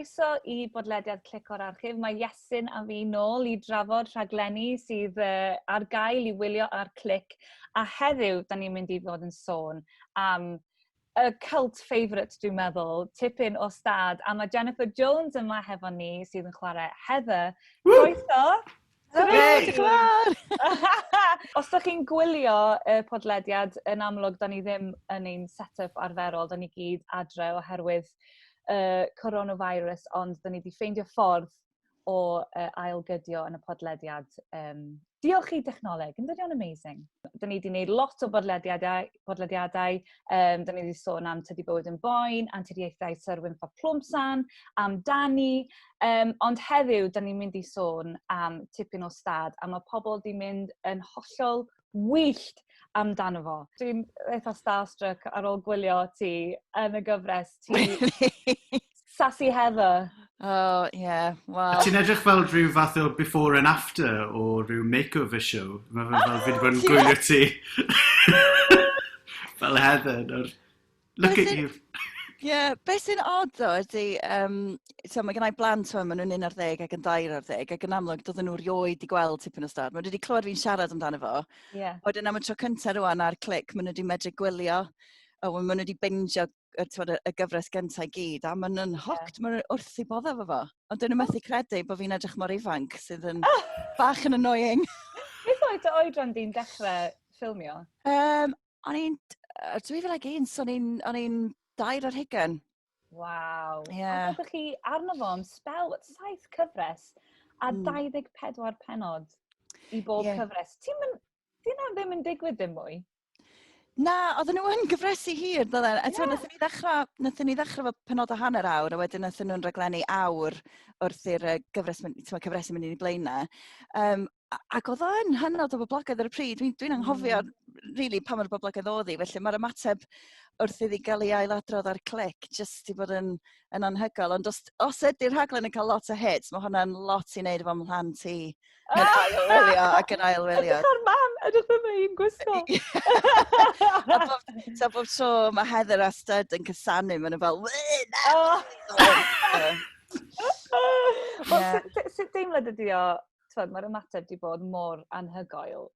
Croeso i bodlediad Clic o'r Archif. Mae Iestyn a fi nôl i drafod rhaglenni sydd ar gael i wylio ar Clic. A heddiw, da ni'n mynd i fod yn sôn am y cult favourite, dwi'n meddwl, tipyn o stad. A mae Jennifer Jones yma hefo ni sydd yn chwarae Heather. Croeso! Hey! Diolch yn fawr! Os ydych chi'n gwylio y podlediad, yn amlwg, da ni ddim yn ein set-up arferol, da ni gyd adre oherwydd coronavirus, ond da ni wedi ffeindio ffordd o ailgydio yn y podlediad. Diolch i dechnoleg, yn dydi o'n amazing. Da ni wedi gwneud lot o podlediadau, da ni wedi sôn am Tydi Bywyd yn Boen, Anturiaethau Syr Wynff a Plwmsan, am Dani, ond heddiw da ni'n mynd i sôn am tipyn o stad, a mae pobl wedi mynd yn hollol wyllt amdano fo. Dwi'n eitha starstruck ar ôl gwylio ti yn y gyfres. Ti Sassy Heather. Oh, yeah, well. Ti'n edrych fel rhyw fath o before and after o rhyw makeover show. Mae fe fel fi wedi bod yn gwylio ti. Fel Heather. Nawr. Look at you. Ie, yeah, beth sy'n odd ddo ydy, so mae gennau blant o'n maen nhw'n 11 ac yn 13 ac yn amlwg doedden nhw rioed i gweld tipyn o stad. Maen nhw wedi clywed fi'n siarad amdano fo. Wedyn am y tro cyntaf rwan ar Clic, maen nhw wedi medru gwylio, a maen nhw wedi bingio y gyfres gyntaf i gyd, a maen nhw'n hooked, maen nhw wrth i bodda fo fo. Ond dyn nhw methu credu bod fi'n edrych mor ifanc, sydd yn bach yn annoying. Beth oedd dy oedran di'n dechrau ffilmio? O'n i'n 2001, so o'n i'n 23. Waw. A oeddech chi arno fo am spel, 7 cyfres a 24 pennod i bob cyfres. Ti'n mynd, di hynna ddim yn digwydd ddim mwy? Na, oedden nhw yn gyfresu hir, doedden. A yeah. Nathon ni ddechrau fo penod o hanner awr, a wedyn nathon nhw'n raglenni awr wrth i'r gyfres, cyfresu mynd i'n blaenau. Ac oedd o'n hynod o boblogaidd ar y pryd. Dwi anghofio, really, pa mor boblogaidd oedd hi. Felly mae'r ymateb wrth iddi gael ei ailadrodd ar Clic jyst i bod yn anhygoel. Ond os ydy'r rhaglen yn cael lot o hits, mae hwnna'n lot i wneud efo mhlant i. Yn ailwylio ac yn ailwylio. Edrych ar mam, edrych ar mae hi'n gwisgo. A bob tro mae Heather a Stud yn cysanu, maen nhw fel, Wee, na! Wel, sut deimlad ydi o? Twod, mae'r ymateb wedi bod mor anhygoel.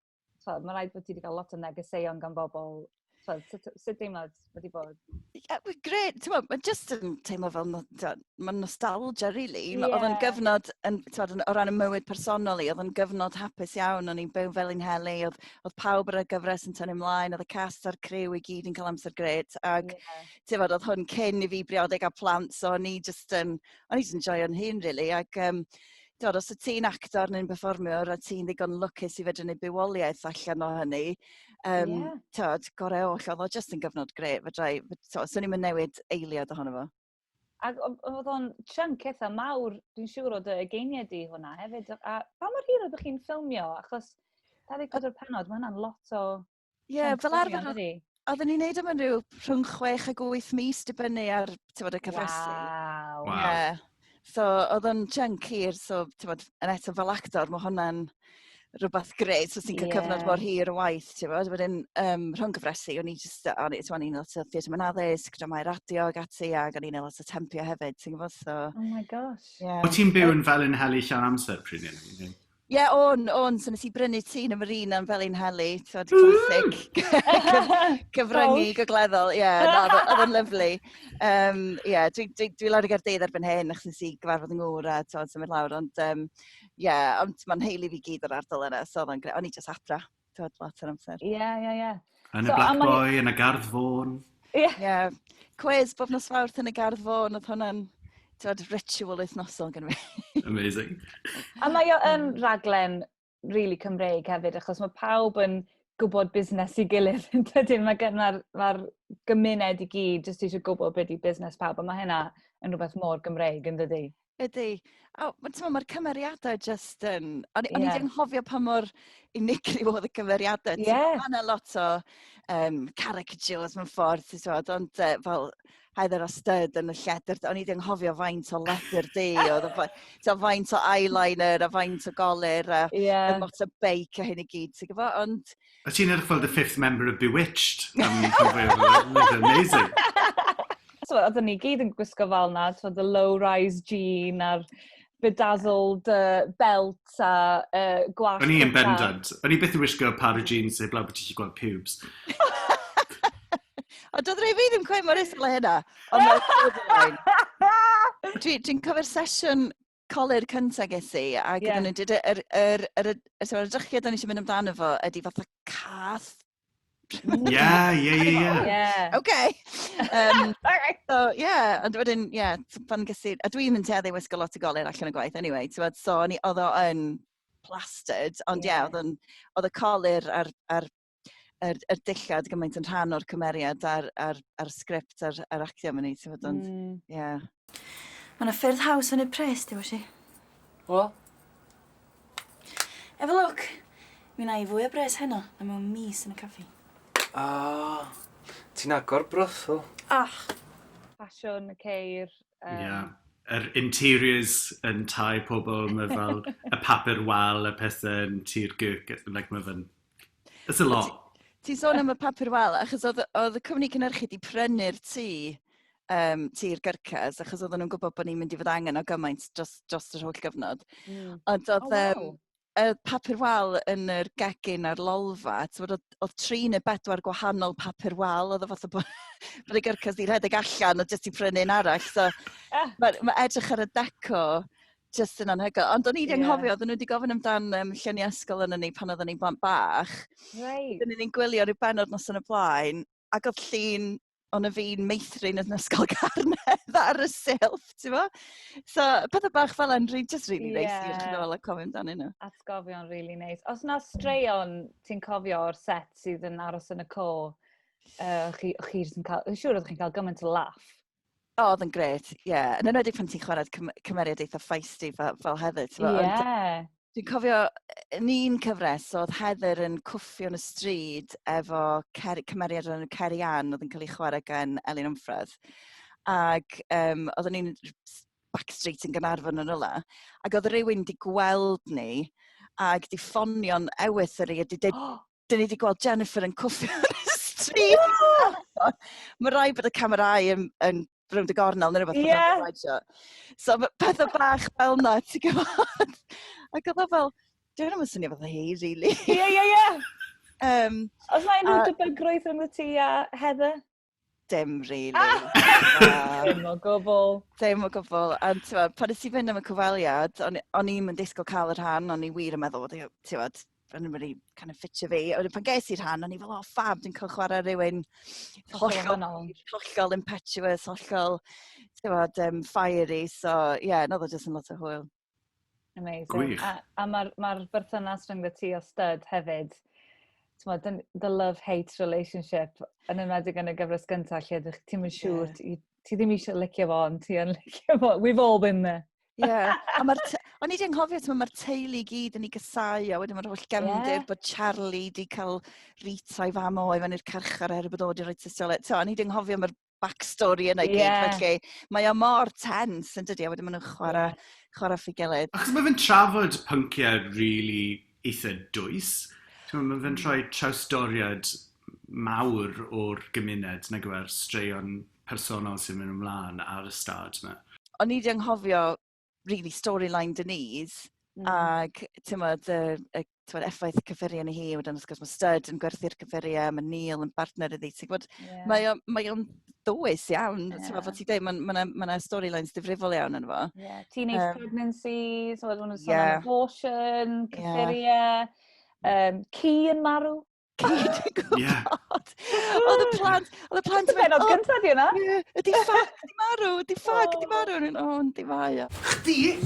Twod, mae rhaid bod ti wedi cael lot o negeseuon gan bobl. Twod, sut deimlad wedi bod? Yeah, well, great. Ti'n gwbod, mae jyst yn teimlo fel, t'wod, mae'n nostalgia, really. Oedd o'n gyfnod, yn, t'wod, o ran y mywyd personol i, oedd o'n gyfnod hapus iawn. O'n i'n byw Felinheli, oedd pawb ar y gyfres yn tynnu ymlaen, oedd y cast a'r criw i gyd yn cael amser grêt. Ac, ti'n gwbod, oedd hwn cyn i fi briodi a plant, so o'n i jyst yn, o'n i jyst yn joio'n hun, really. Ac, t'wod, os wyt ti'n actor neu'n perfformiwr a ti'n ddigon lwcus i fedru gwneud bywoliaeth allan o hynny, t'wod, gorau oll, oedd o jyst yn gyfnod grêt, fedrai, t'wod, swn i'm yn newid eiliad ohono fo. Ac oedd o'n chunk eitha mawr, dwi'n siŵr o dy ugeiniau di hwnna hefyd. A pa mor hir oeddech chi'n ffilmio? Achos 24 pennod, mae hwnna'n lot o Ie, chunk fel ffilmio, arfer yndydi? oedden ni'n neud am yn rhyw rhwng 6 ag 8 mis dibynnu ar, t'mod, y cyfresi. Waw. Waw. Ie. So oedd o'n chunk hir, so t'mod, yn eto fel actor, mae hwnna'n rhywbeth grêt, so ti'n cael cyfnod mor hir o waith, ti'n bod? Wedyn, rhwng cyfresi, o'n i jyst, o'n i, o'n i'n lot o theatr mewn addysg, dramâu radio ag ati, ac o'n i'n lot o tempio hefyd, ti'n gwybod, so... Oh my gosh. Yeah. O ti'n byw yn Felinheli llawn amser pryd ni? Ie, yeah, o'n, so nes i brynu tŷ yn y Marina yn Felinheli, ti'n classic, cyfryngu gogleddol, ie, yeah, na, oedd o'n lyfli. Yeah, dwi lawr i Gaerdydd erbyn hyn, achos nes i gyfarfod yng ngŵr a t'mod, symud lawr, ond yeah, ond mae'n heili fi gyd o'r ardal yna, so oedd o'n grêt. O'n i jyst adra, t'mod, lot o'r amser. Ie, ie, ie. Yn y So, a Black ma' hi Boy, yn y Gardd Fôn. Ie. Ie. Cwis bob nos Fawrth yn y Gardd Fôn, oedd hwnna'n, t'mod, ritual wythnosol gen fi. Amazing. A mae o yn raglen really Cymreig hefyd, achos mae pawb yn gwybod busnes i gilydd, yn dydyn? Mae gen, mae'r, mae'r gymuned i gyd jyst eisiau gwybod beth yw busnes pawb, a mae hynna yn rhywbeth mor Gymreig, yn dydy? Ydy. A t'mod, mae'r cymeriadau jyst yn... O'n i 'di anghofio pa mor unigryw oedd y cymeriadau. Mae yna lot o caricatures mewn ffordd, ti'n gwbod, ond fel Heather a Stud yn y lledr, o'n i 'di anghofio faint o ledr du oedd, faint o eyeliner a faint o golir a y motorbike a hyn i gyd, ti'n gwybod, ond... A ti'n edrych fel the fifth member of Bewitched. Amazing. oedden ni gyd yn gwisgo fel na, so, the low-rise jean a'r bedazzled belt a gwallt. O'n i yn bendant. O'n i byth yn wisgo par o jeans heblaw bod ti'n gallu gweld pubes. Ond doedd rhai fi ddim cweith mor isel â hynna. Ond mae'n borderline. Dwi'n cofio'r sesiwn colur cyntaf ges i, ac yeah. nhw'n dweud, yr, yr, yr, yr, yr edrychiad o'n eisiau mynd amdano fo ydy fatha cath. Ie, ie, ie, ie. Okay. So, yeah, ond wedyn, yeah, pan ges i, a dwi'n mynd tueddu i wisgo lot o golur allan o gwaith, anyway, ti'n so o'n i, oedd o yn plastered, ond ie, yeah, oedd y colur a'r, ar, yr, yr dillad gymaint yn rhan o'r cymeriad a'r, ar, ar sgript a'r, ar actio am hynny, ti'n fod, ond, ie. Mae yna ffyrdd haws o wneud pres, di Washi. O? Efo lwc, mi wna i fwy o bres heno na mewn mis yn y caffi. O, ti'n agor brothel. Ach! Ffasiwn, ceir. Ie. Yr interiors yn tai pobl, mae fel y papur wal, y pethau yn tŷ'r gyrc, like, mae fe'n... It's a lot. Ti'n sôn am y papur wal, achos oedd, oedd y cwmni cynhyrchu wedi prynu'r tŷ, tŷ'r Gyrcas, achos oedden nhw'n gwybod bod ni'n mynd i fod angen o gymaint dros, dros yr holl gyfnod. Ond oedd Oh, wow. y papur wal yn yr gegin a'r lolfa, ti'n gwbod, oedd 3 neu 4 gwahanol papur wal, oedd o fatha bod y Gyrcas di rhedeg allan a jyst i prynu un arall. So, ma edrych ar y deco jyst yn anhygoel. Ond o'n i wedi anghofio, oedden nhw wedi gofyn amdan lluniau ysgol yn ni pan oedden ni'n blant bach. Dyna ni'n gwylio rhyw bennod nos yn y blaen, ac oedd llun o'n y fi'n meithrin yn ysgol Carnedd ar y silff, ti'n bo? So, pethau bach fel yna'n just really nice i edrych yn ôl a cofio amdanyn nhw. Atgofion really nice. Os na straeon ti'n cofio o'r set sydd yn aros yn y co, chi, chi jyst yn cael, yn siŵr oeddech chi'n cael gymaint o laff. O, oedd yn gret, ie. Yeah. Yn enwedig pan ti'n chwarae cymeriad eitha feisty fel Heather, ti'n bo? Ond dwi'n cofio yn un cyfres, oedd Heather yn cwffio yn y stryd efo cymeriad o'r enw Kerry Ann, oedd yn cael ei chwarae gan Elin Ymffredd. Ac oedden ni'n backstreet yn Gaernarfon yn rywle, ac oedd rhywun wedi gweld ni ac wedi ffonio'n ewythr i a wedi dweud, dyn ni wedi gweld Jennifer yn cwffio yn y stryd. Mae rhaid bod y camerâu yn rownd y gornel neu rhywbeth. So ma' pethau bach fel na, ti'n gwybod? Ac oedd o fel, dwi'n ddim yn swnio fatha hi, really. Ie, ie, ie. Oes na unrhyw debygrwydd rhwng ti a Heather? Dim, really. Dim o gwbl. Dim o gwbl. Ond, ti'n gwbod, pan nes i fynd am y cyfweliad, o'n i'm yn disgwyl cael y rhan, o'n i wir yn meddwl, ti'n gwbod, o'n i'n really kind of ffitio fi. A wedyn pan ges i'r rhan, o'n i fel, oh, fab, dwi'n cael chwarae rhywun Hollol wahanol. hollol impetuous, hollol, ti'n gwbod, fiery. So, ie, yeah, no, oedd o jyst yn lot o hwyl. Amazing. Gwych. A mae'r berthynas rhwng ti a Stud hefyd, t'mod, the love-hate relationship, yn enwedig yn y gyfres gyntaf, lle ydych ti'n mynd siŵr, ti ddim eisiau licio fo, ond ti yn licio fo. We've all been there. Ie, a mae'r o'n i 'di anghofio, t'mo', mae'r teulu i gyd yn ei gysau, a wedyn mae'r holl gefndir bod Charlie 'di cael Rita i fam o i fyny'r carchar oherwydd bod o 'di rhoi tystiolaeth. T'mo', o'n i 'di anghofio mae'r backstory yna i gyd, felly mae o mor tense yn dydi, a wedyn maen nhw'n chwarae ffi gilydd. Achos mae fe'n trafod pynciau really eitha dwys. T'mo', mae fe'n rhoi trawstoriad mawr o'r gymuned, nag yw e'r straeon personol sy'n mynd ymlaen ar y stad yma. O'n i 'di anghofio really storyline Denise, ag t'mod, y, t'mod, effaith y cyffuriau yn ei hi, wedyn wrth gwrs mae Stud yn gwerthu'r cyffuriau, mae Neil yn bartner iddi, ti'n gwbod, mae o'n ddwys iawn, ti'n gwbod, fel ti'n dweud, ma' 'na storylines difrifol iawn ynddo fo. Yeah. Teenage pregnancies, so maen nhw'n sôn am abortion, cyffuriau, ci yn marw. Ci, dwi'n gwybod. Oedd y plant Y pennod gyntaf di hwnna. Ie, ydi ffag di marw, ydi ffag di marw. O'n i'n, o, yndi mae o. Chdi?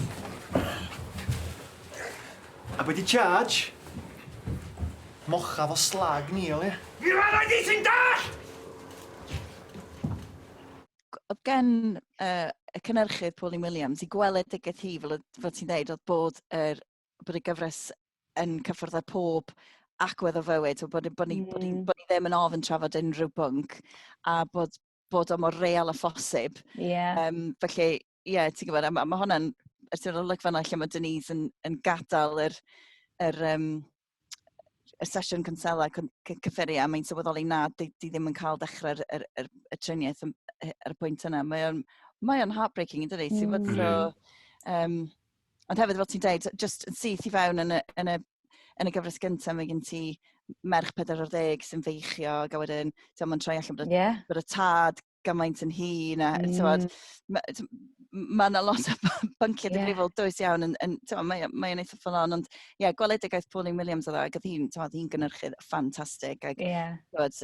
A be di charge? Mocha fo slag ni, o ie. Mi raddau di ti'n dallt! Oedd gen y cynhyrchydd Pauline Williams i gweledigaeth hi, fel ti'n dweud, oedd bod y gyfres yn cyffwrdd â pob agwedd o fywyd, o bod ni ddim yn ofn trafod unrhyw bwnc, a bod o mor real â phosib. Felly, ie, ti'n gwybod, a ma' hwnna'n, yr sort of olygfa yna lle mae Denise yn gadael yr y sesiwn cynsela cyffuriau, mae'n sylweddoli na, di, di ddim yn cael dechrau'r yr, yr, y triniaeth ar y pwynt yna. Mae o'n, mae o'n heartbreaking, yn dydi? Ti'n gwbod, so, ond hefyd, fel ti'n dweud, just yn syth i fewn yn y, yn y, yn y gyfres gyntaf, mae gen ti merch 40 sy'n feichiog, a wedyn, ti'n mae'n troi allan bod y, bod y tad gymaint yn hŷn a t'mod ma' 'na lot o bynciau difrifol dwys iawn yn, yn t'mod, mae mae o'n eitha full on, ond ie, yeah, gweledigaeth Pauline Williams oedd o, ac oedd hi'n, t'mod, hi'n gynhyrchydd ffantastig, ac yeah. t'mod,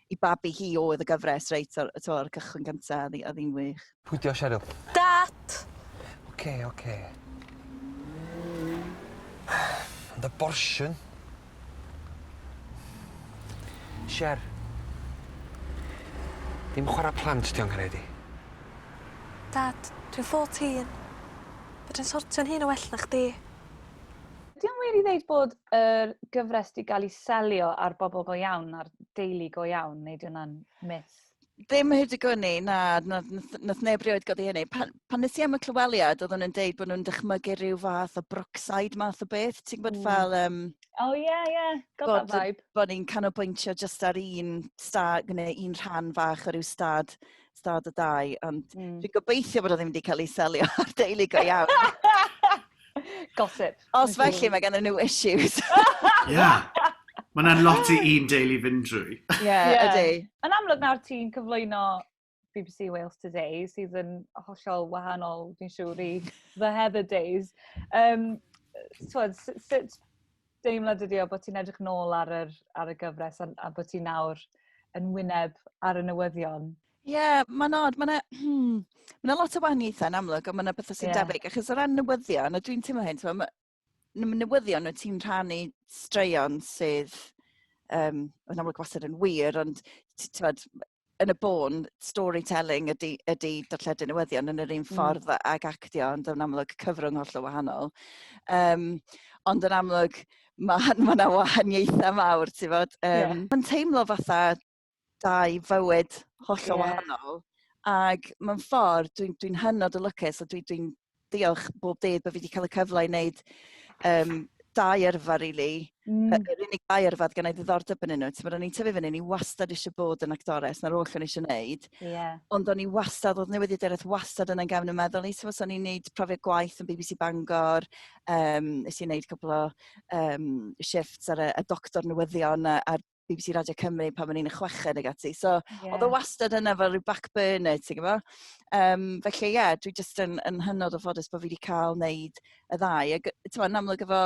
i babi hi oedd y gyfres reit o'r, t'mod, o'r cychwyn cyntaf, oedd hi'n wych. Pwy 'di o, Cheryl? Dad! Oce, oce. Ond abortion? Cher. Dim chwara plant 'di o'n nghred i. Dad, dwi'n 14. Fedrai'm sortio'n hun yn well na chdi. Ydy o'n wir i ddeud bod yr gyfres 'di gael ei selio ar bobl go iawn, ar deulu go iawn, neu 'di hwnna'n myth? Ddim hyd y gwn i, na, na, nath, nath neb rioed godi hynny. Pan, pan nes i am y clyweliad, oedden nhw'n deud bod nhw'n dychmygu rhyw fath o Brookside math o beth. Ti'n gwybod fel... Oh, yeah, yeah. Got bod, that vibe. Bod ni'n canolbwyntio just ar un stad, neu un rhan fach o ryw stad, stad o dau. Ond dwi'n gobeithio bod o ddim wedi cael ei selio ar deulu go iawn. Gossip. Os felly, mae gennym nhw issues. Yeah. Mae yna'n lot i un deulu fynd drwy. Ie, yeah, ydy. Yn amlwg nawr ti'n cyflwyno BBC Wales Today, sydd yn hollol wahanol, dwi'n siŵr, i The Heather Days. Twod, sut deimlad ydi o bod ti'n edrych nôl ar, yr, ar y gyfres a, a bod ti nawr yn wyneb ar y newyddion? Ie, yeah, mae'n odd. Mae'n ma lot o wahaniaethau yn amlwg, ond mae'n bethau sy'n debyg. Achos o ran newyddion, a dwi'n teimlo hyn, ti'n newyddion wyt ti'n rhannu straeon sydd, yn amlwg wastad yn wir, ond ti'n yn y bôn, storytelling ydy, ydy darlledu newyddion yn yr un ffordd ag actio, ond yn amlwg cyfrwng hollol wahanol. Ond yn amlwg, mae ma 'na wahaniaethau mawr, ti'n fod. Mae'n teimlo fatha dau fywyd hollol wahanol. Ac mewn ffordd, dwi'n dwi hynod o lwcus a dwi'n dwi diolch bob dydd bod fi wedi cael y cyfle i wneud dau yrfa, really. Yr unig dau yrfa oedd gen i ddiddordeb yn nhw. Ti'n o'n i'n tyfu fyny, o'n i wastad eisiau bod yn actores, na'r oll o'n i eisiau gwneud. Ond o'n i wastad, oedd newyddiaduraeth wastad yn gefn yn meddwl i. So, o'n i'n gwneud profiad gwaith yn BBC Bangor, nes i wneud cwpl o shifts ar y, y doctor newyddion ar BBC Radio Cymru pan o'n i'n y chweched ag ati. So, oedd o wastad yna fel rhyw back burner, ti'n gwybod? Felly, ie, yeah, dwi jyst yn, yn hynod o ffodus bod fi wedi cael wneud y ddau. Ac, ti'n gwybod, yn amlwg efo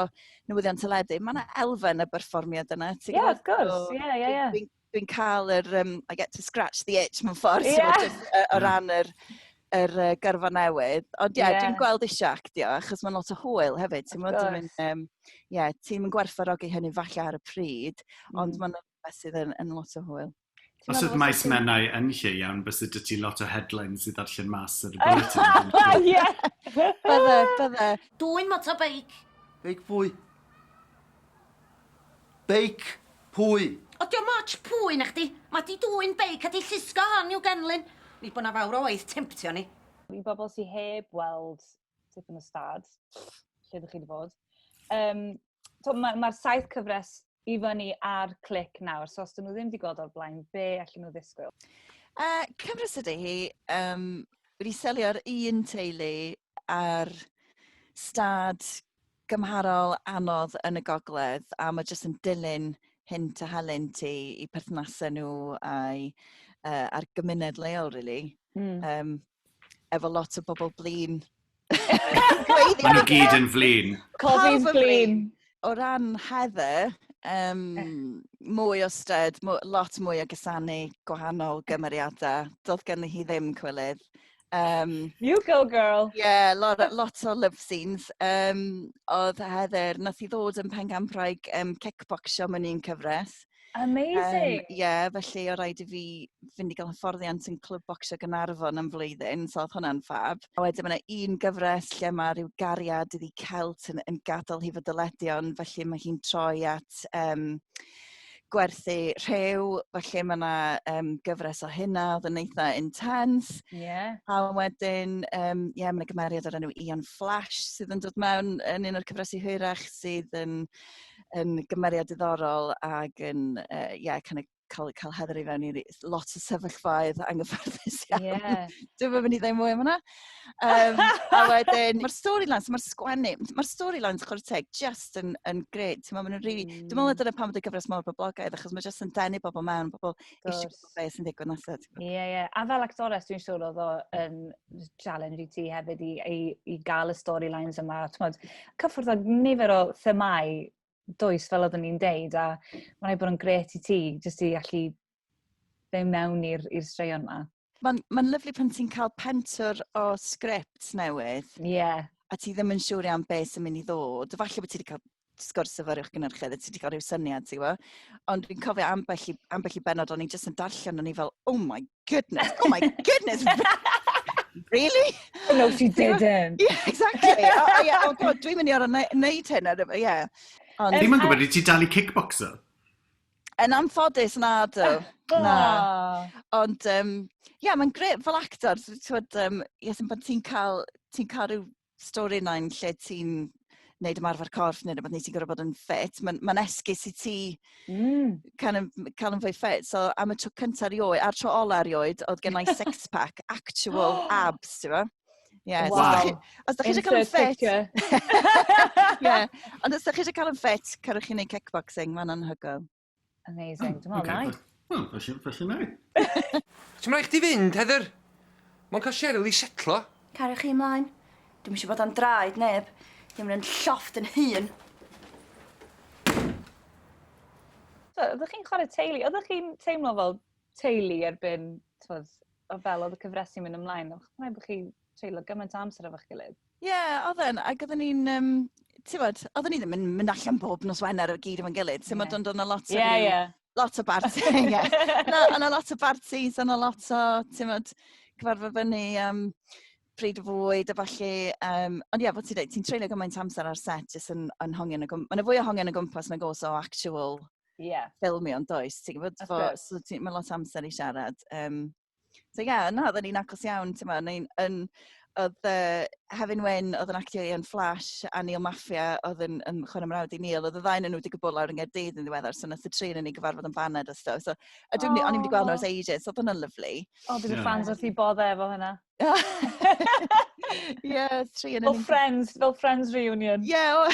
newyddion teledu, mae yna elfen y berfformiad yna, ti'n gwybod? Yeah, of course, so, yeah, yeah, yeah. Dwi'n dwi cael yr, I get to scratch the itch mewn ffordd, yeah. just, o ran yr, yr gyrfa newydd. Ond ie, yeah, dwi'n gweld eisiau actio, achos mae'n lot o hwyl hefyd. Ti'n mynd, yeah, ti'n mynd gwerthfawrogi hynny falle ar y pryd, ond mae'n rhywbeth sydd yn, yn lot o hwyl. Os oedd Maes Menai yn lle iawn, byse dy ti lot o headlines i ddarllen mas ar y bulletin. Ie! Bydde, bydde. Dwyn motorbike. Beic pwy? Beic pwy? O dio'm ots pwy na chdi. Ma di dwyn beic a di llusgo hon i'w ganlyn. Nid bo na fawr o waith temptio ni. I bobl sydd heb weld Tipyn o Stad, lle ydych chi wedi bod, mae'r ma 7 cyfres i fyny ar Clic nawr, so os dyn nhw ddim wedi gweld o'r blaen, be allan nhw ddisgwyl? Cyfres ydy hi, wedi selio ar un teulu ar stad gymharol anodd yn y gogledd, a mae jyst yn dilyn hynt a helynt i perthnasau nhw a'i, a'r gymuned leol, really. Efo lot o bobl blin. Maen nhw gyd yn flin. Cofi'n blin. O ran Heather, mwy o stud, lot mwy o gysanu gwahanol gymeriadau. Doedd ganddi hi ddim cwilydd. You go, girl! Yeah, lot, lot o love scenes. Oedd Heather, nath hi ddod yn pencampwraig kickboxio mewn un cyfres. Amazing! Yeah, felly o rhaid i fi fynd i gael hyfforddiant yn clwb bocsio Gaernarfon am flwyddyn, so oedd hwnna'n fab. A wedyn mae yna un gyfres lle mae rhyw gariad iddi Celt yn, yn gadael hi fod dyledion, felly mae hi'n troi at gwerthu rhyw, felly mae yna gyfres o hynna oedd yn eitha intense. A wedyn, yeah, mae yna gymeriad o'r enw Ian Flash sydd yn dod mewn yn un o'r cyfresi hwyrach sydd yn gymeriad diddorol ac yn, yeah, kind of cael Heather i fewn i lot o sefyllfaoedd anghyfforddus iawn. Dwi'm yn mynd i ddweud mwy am hwnna. A wedyn, mae'r storylines, mae'r sgwennu, mae'r storylines chwarae teg just yn grêt. Ti'n meddwl, maen nhw'n really. Dwi'n meddwl dyna pam bod y gyfres mor boblogaidd, achos mae just yn denu bobl mewn, bobl eisiau gwybod beth sy'n digwydd nesaf. Ie. A fel actores, dwi'n siŵr oedd o yn challenge i ti hefyd i gael y storylines yma. T'mod, cyffwrdd â nifer o themâu dwys fel oeddwn ni'n deud, a mae'n rhaid bod yn grêt i ti, jyst i allu fynd mewn i'r straeon yma. Mae'n lyfli pan ti'n cael pentwr o sgript newydd. A ti ddim yn siŵr iawn beth sy'n mynd i ddod. Falle bod ti wedi cael sgwrs efo rhywch gynhyrchydd, a ti wedi cael rhyw syniad, ti'n gwybod? Ond dwi'n cofio ambell i bennod, o'n i jyst yn darllen, o'n i fel, "Oh my goodness, oh my goodness, really?" Oh, no, she didn't. Yeah, exactly. Oh, yeah, oh God, dwi'n mynd i orfod neud hyn. Yeah. Ond, Ddim yn gwybod i ti dal i kickboxer? Yn anffodus, na dw. Na. Ond, yeah, mae'n grêt fel actor. Ti'n yes, pan ti'n cael rhyw storyline lle ti'n neud ymarfer corff neu rhywbeth neu ti'n gorfod bod yn ffit, mae'n esgus i ti kind of, cael yn fwy ffit. So am y tro cyntaf erioed, a'r tro ola erioed, oedd gen i six-pack, actual abs, ti'n gwbo? Yeah, so os da chi eisiau cael yn Insert ffit, picture. Yeah. Ond os da chi eisiau cael yn ffit, cerwch chi wneud kickboxing, mae'n anhygoel. Amazing. Dwi'n meddwl, nice. Wel, felly na. Ti'n rhaid chdi fynd, Heather? Mae'n cael Cheryl i setlo. Cario chi ymlaen. Dwi'm eisiau bod am draed neb. Ddim yn llofft yn hun. So, oeddech chi'n chwarae teulu? Oeddech chi'n teimlo fel teulu erbyn, t'mod, o fel oedd y cyfresu mynd ymlaen? Oedd rhaid bod chi treulio gymaint o amser efo'ch gilydd. Ie, yeah, oedd e'n, ac oedden ni'n, ti'n bod, oedden ni ddim yn mynd allan bob nos Wener o gyd efo'n gilydd, ti'n bod, ond oedd 'na lot o lot o barti, ie. Na, o'na lot o bartis, o'na lot o, ti'n bod, cyfarfod fyny, pryd o fwyd a falle, ond ie, fel ti'n dweud, ti'n treulio gymaint amser ar set jyst yn hongian o gwmpas. Mae'n fwy o hongian o gwmpas nag oes o actual ffilmio yn does, ti'n gwybod? Wrth gwrs. So mae lot o amser i siarad. So ie, yeah, na, oedden ni'n agos iawn, ti'n gwbod, oedd Hefin Wyn, oedd yn actio Ian Flash, a Neil Maffia, oedd yn chwarae mrawd i Neil, oedd y ddau nhw wedi bod lawr yng Nghaerdydd yn ddiweddar, so nath y tri yn ni gyfarfod yn baned a stuff. So, a dwi'n, o'n i'n wedi gweld nhw ers ages, so oedd hwnna'n lyfli. O, bydd y fans wrth i bodde efo hynna. Ie, tri yn Fel Friends reunion. Yeah,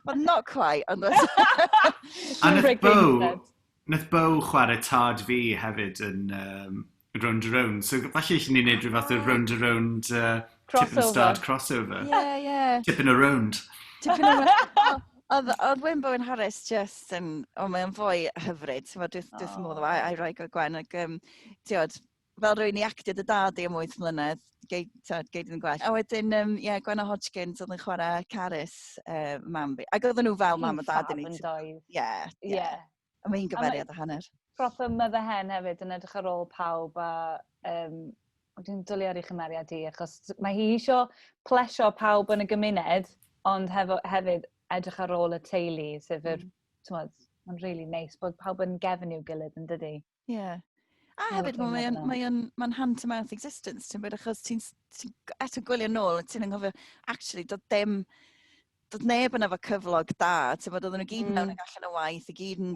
well, not quite, ond A nath Break the Bo, internet. Nath Bo chwarae tad fi hefyd yn Rownd a Rownd. So falle eisiau ni wneud rhyw fath o Rownd a Rownd Tipyn o Crossover. Stad crossover. Ie. Tipyn o Rownd. Tipyn o. Oedd Wyn Bowen Harris just yn, o, mae'n fwy hyfryd, ti'n gwbod, dwi wrth modd o a'i wraig o Gwen, ac, ti'n gwbod, fel rwy'n i actio dy dad i am 8 mlynedd, gei, t'wod, gei ddim gwell. A wedyn, ie, yeah, Gwenno Hodgkins oedd yn chwarae Carys, mam fi. Ac oedden nhw fel mam a dad i ni. Yn doedd. Ie. A mae'n A gymeriad a hanner. Proper mother hen hefyd yn edrych ar ôl pawb a dwi'n dwlu ar ei chymeriad hi achos mae hi isio plesio pawb yn y gymuned ond hefyd edrych ar ôl y teulu sef yr, t'mod, mae'n really nice bod pawb yn gefn i'w gilydd yn dydi? Ie. Yeah. A Mae'n hefyd, lyfli mae'n meddwl. mae hand to mouth existence, ti'n gwbod, achos ti eto gwylio nôl, ti'n anghofio, actually, doedd neb yn efo cyflog da, ti'n gwbod, oedden nhw gyd mewn ac allan o waith, i gyd yn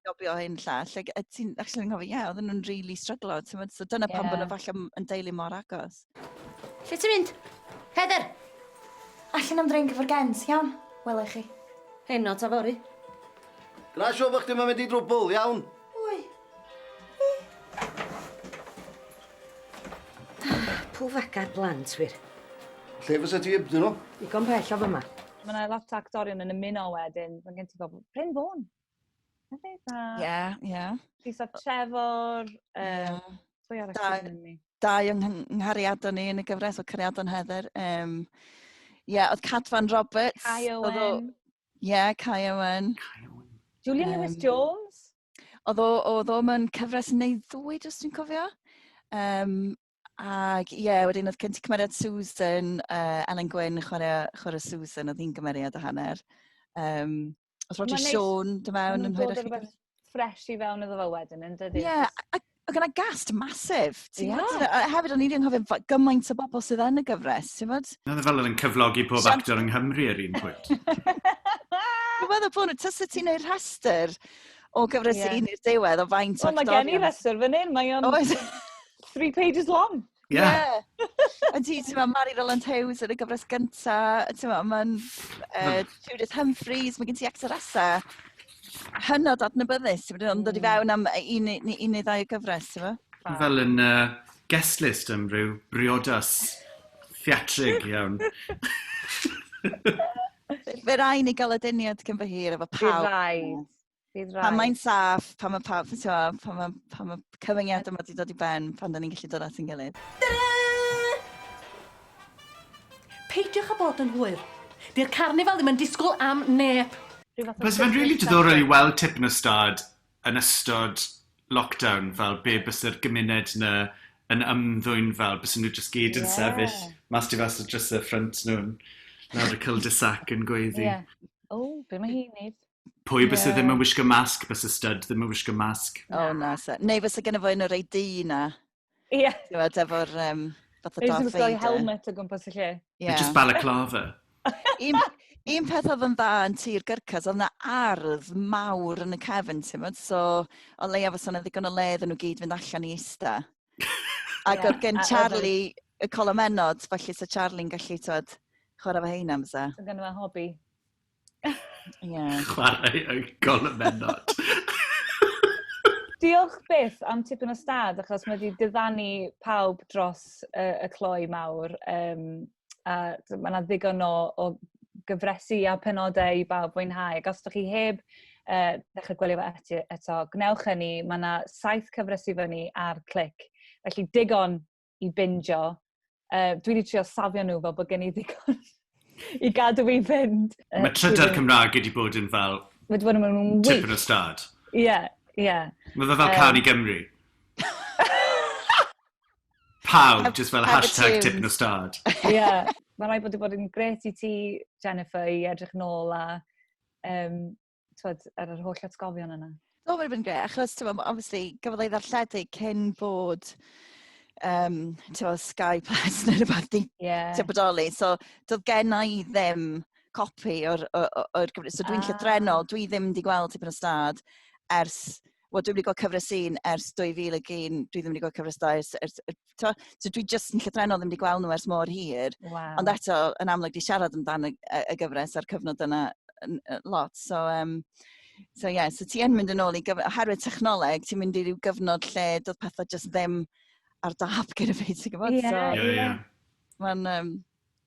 jobio hyn llall, ac a ti'n actually anghofio, ie, yeah, oedden nhw'n really struglo, ti'n gwbod, so dyna pam bod nhw falle yn deulu mor agos. Lle ti'n mynd? Heather! Allan am drink efo'r gens, iawn? Wela i chi. Heno ta fory. Gwna siŵr bod chdi'n mynd i drwbl, iawn? Wy. Pw fagar blant, wir. Lle fysa ti hebddyn nhw? Digon pell o fyma. Mae yna lot o actorion yn ymuno wedyn. Mae gen ti bobl... Bryn Fôn. Hefyd, a Ie. Lisa Trefor. Pwy arall sydd yn ni? Dau yng nghariadon ni yn y gyfres o Cariadon Heather. Ie, yeah, oedd Cadfan Roberts. Kai Owen. Ie, yeah, Kai Owen. Julian Lewis Jones. Oedd o mewn cyfres neu ddwy, jyst dwi'n cofio. Ac ie, yeah, wedyn oedd gen ti cymeriad Susan, Ellen Gwyn chwarae Susan, oedd hi'n gymeriad a hanner. Oedd Roger Ma'n neis- Sean dy mewn Ma' yn nhw'n dod hwyrach. â rhywbeth ffresh i fewn iddo fo wedyn, yn dydy? Ie, yeah, a oedd yna gast massive. Ti'n gwybod? A hefyd, o'n i wedi anghofio gymaint o bobl sydd yn y gyfres, ti'n gwybod? Oedd e fel oedd yn cyflogi pob actor yng Nghymru ar un pwynt. Dwi'n meddwl bod nhw, tysa ti'n neud rhestr o gyfres un i'r diwedd o faint o Wel, mae gen i rhestr fan hyn, mae o'n 3 pages long. Yeah. A ti, ti'n meddwl, Mary Rowland Hughes yn y gyfres gynta, ti'n meddwl, mae'n Judith Humphreys, mae gen ti actoresa hynod adnabyddus, ti'n meddwl, yn dod i fewn am un neu ddau o gyfres, ti'n meddwl? Fel yn guest list am ryw briodas theatrig iawn. Fe rai ni gael aduniad cyn fy hir efo Bydd pawb. rhaid. Bydd rhaid. Pan mae'n saff, pan mae pawb, ti'n meddwl, pan mae cyfyngiad yma wedi dod i ben, pan da ni'n gallu dod at ein gilydd. Peidiwch â bod yn hwyr. Di'r carnifal ddim yn disgwyl am neb. Rhyw fath o Byse fe'n really Christmas diddorol i special. weld Tipyn o Stad yn ystod lockdown, fel be byse'r gymuned na yn ymddwyn fel, byse nhw jyst gyd yn sefyll mas tu fas o dros y ffrynt nhw yn lawr y cul-de-sac yn gweiddi. Ie. O, be mae hi'n neud? Pwy byse ddim yn wisgo masg, byse Stud ddim yn wisgo masg. O, na, se. Neu fysa gen fo un o'r rei du na. Ti'n gwbod, efo'r fath o Neu sy'n Darth gwisgo Vader. helmet o gwmpas y lle. Ie. Just balaclava. Un peth oedd yn dda yn Tŷ'r Gyrcas, oedd yna ardd mawr yn y cefn, ti'n gwbod, so o leia fysa yna ddigon o le iddyn nhw gyd fynd allan i ista. Ac oedd gen A oedd Charlie y colomennod, felly sa Charlie'n gallu, ti'n chwarae fo heina, fysa. Oedd gen fo hobi. Ie. Chwarae y golomennod. Diolch byth am Tipyn o Stad, achos mae wedi diddanu pawb dros y cloi mawr. A mae yna ddigon o gyfresi a penodau i bawb fwynhau. Ac os ydych chi heb ddechrau gwylio fo eto, gwnewch hynny. Mae yna saith cyfres i fyny ar Clic. Felly digon i bingio. Dwi wedi trio safio nhw fel bod gen i ddigon i gadw fi fynd. Mae trydar Cymraeg wedi bod yn fel Mae wedi bod yn wych. Tipyn o Stad. Ie. Mae fe fel Cân i Gymru. Pawb, just fel Have a hashtag tune. Tipyn o Stad. Ie. Mae rhaid bod wedi bod yn gret i ti, Jennifer, i edrych nôl a t'wod, ar yr holl atgofion yna. Do, mae'n bod yn gret, achos, ti'n gwbod, obviously, gafodd ei ddarlledu cyn bod ti'n gwbod, Sky Plus neu rhywbeth di yeah. bodoli. So, doedd gen i ddim copi o'r gyfres. So, dwi'n llythrennol, dwi ddim wedi gweld Tipyn o Stad ers, wel, dwi wedi gweld cyfres 1 ers 2001, dwi ddim wedi gweld cyfres 2 ers, so dwi just yn llythrennol ddim wedi gweld nhw ers mor hir. Ond eto, yn amlwg, di siarad amdan y gyfres a'r cyfnod yna yn lot. So yeah, so ti yn mynd yn ôl i gyf... oherwydd technoleg, ti'n mynd i ryw gyfnod lle doedd pethau just ddim ar dap gyda fi, ti'n gwybod? Ie, so, Ie. Mae'n,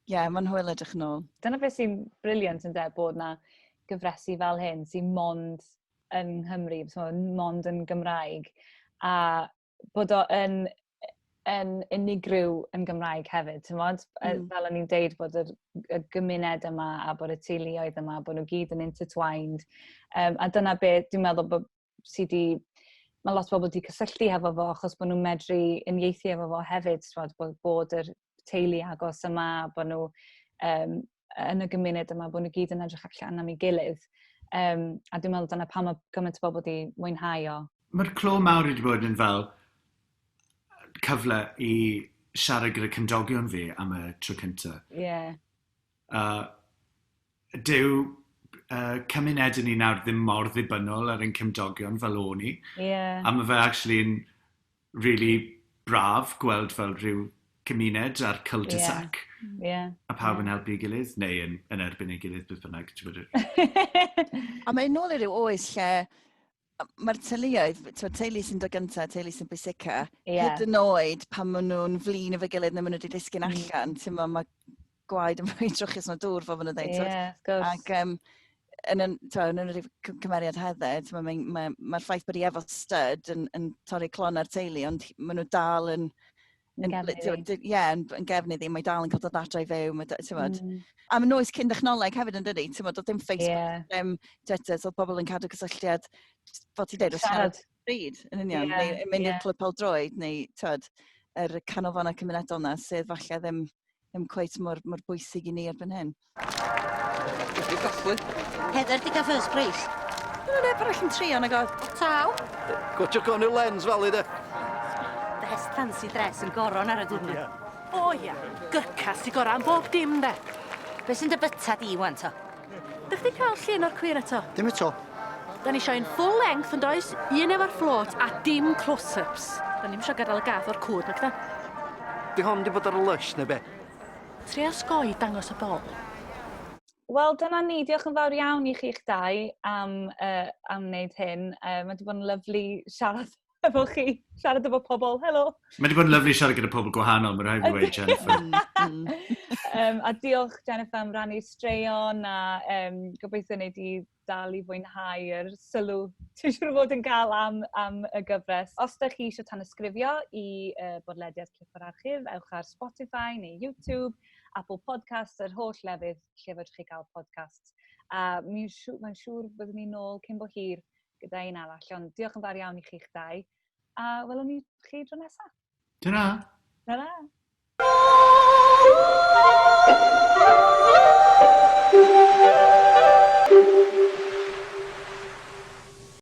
yeah, mae'n hwyl edrych yn ôl. Dyna beth sy'n brilliant yn de, bod na gyfresi fel hyn sy'n mond yn Nghymru, so mond yn Gymraeg, a bod o yn unigryw yn Gymraeg hefyd, ti'n mod? Fel o'n i'n deud bod y gymuned yma a bod y teuluoedd yma, bod nhw gyd yn intertwined. A dyna beth dwi'n meddwl bod sydd wedi, mae lot o bobl wedi cysylltu hefo fo achos bod nhw'n medru uniaethu efo fo hefyd, ti'n mod, bod yr teulu agos yma, bod nhw yn y gymuned yma, bod nhw gyd yn edrych allan am ei gilydd. A dwi'n meddwl dyna pam mae gymaint o bobl wedi mwynhau o. Mae'r clo mawr wedi bod yn fel cyfle i siarad gyda cymdogion fi am y tro cyntaf. Dyw cymunedau ni nawr ddim mor ddibynnol ar ein cymdogion fel o'n i. A mae fe actually yn really braf gweld fel rhyw cymuned ar cul-de-sac. A pawb yn helpu ei gilydd, neu yn erbyn ei gilydd, beth bynnag. Ti'n gwbod. A mae'n nôl i ryw oes lle mae'r teuluoedd, ti'n teulu sy'n dod gyntaf, teulu sy'n bwysica, hyd yn oed pan maen nhw'n flin efo'i gilydd neu maen nhw wedi disgyn allan, ti'n meddwl, mae gwaed yn fwy trwchus na dŵr, fel maen nhw'n dweud. Ie, wrth gwrs. Ac yn yr cymeriad Heather, ti'n meddwl, mae'r ffaith bod hi efo Stud yn torri calon ar teulu, ond maen nhw dal yn gefn iddi. Ie, yn gefn iddi, mae dal yn cael dod adre i fyw, mae, ti'n gwbod. A mae'n oes cyn dechnoleg hefyd yn dydi, ti'n gwbod, doedd dim Facebook, dim Twitter, so oedd pobl yn cadw cysylltiad, fel ti'n dweud, wrth siarad Siarad. pryd, yn union, neu yn mynd i'r clwb pêl-droed, neu, ti'n yr canolfannau cymunedol na, sydd falle ddim cweit mor bwysig i ni erbyn hyn. Wedi dathlu. Heather di cael first prize. Dyna neb arall yn trio, nag oedd? O taw. Gwatio con i'r lens fel i de. Best fancy dress yn goron ar y diwrnod. O ia, gyrca sy gora am bob dim de. Be sy'n dy byta di wan to? Dych chdi cael llun o'r cwir eto? Dim eto. Da ni eisiau un full length yn does, un efo'r float a dim close-ups. Da ni'm eisiau gadael y gath o'r cwd nag da. Di hon di bod ar y lush neu be? Tria osgoi dangos y bol. Wel, dyna ni. Diolch yn fawr iawn i chi'ch dau am, am wneud hyn. Mae wedi bod yn lyflu siarad efo chi, siarad efo pobl. Helo! Mae wedi bod yn lyflu siarad gyda pobl gwahanol, mae'n rhaid fi weud, Jennifer. A diolch, Jennifer, am rannu straeon a gobeithio wnei di dal i fwynhau yr sylw ti'n siŵr o fod yn cael am y gyfres. Os ydych chi eisiau tanysgrifio i bodlediad Clip o'r Archif, ewch ar Spotify neu YouTube, Apple Podcasts, yr holl lefydd lle fedrwch chi gael podcasts. A mae'n siŵr, mae'n siŵr byddwn ni nôl cyn bo hir gyda un arall, ond diolch yn fawr iawn i chi'ch dau. A welwn ni chi dro nesaf. Ta-ra! Ta-ra!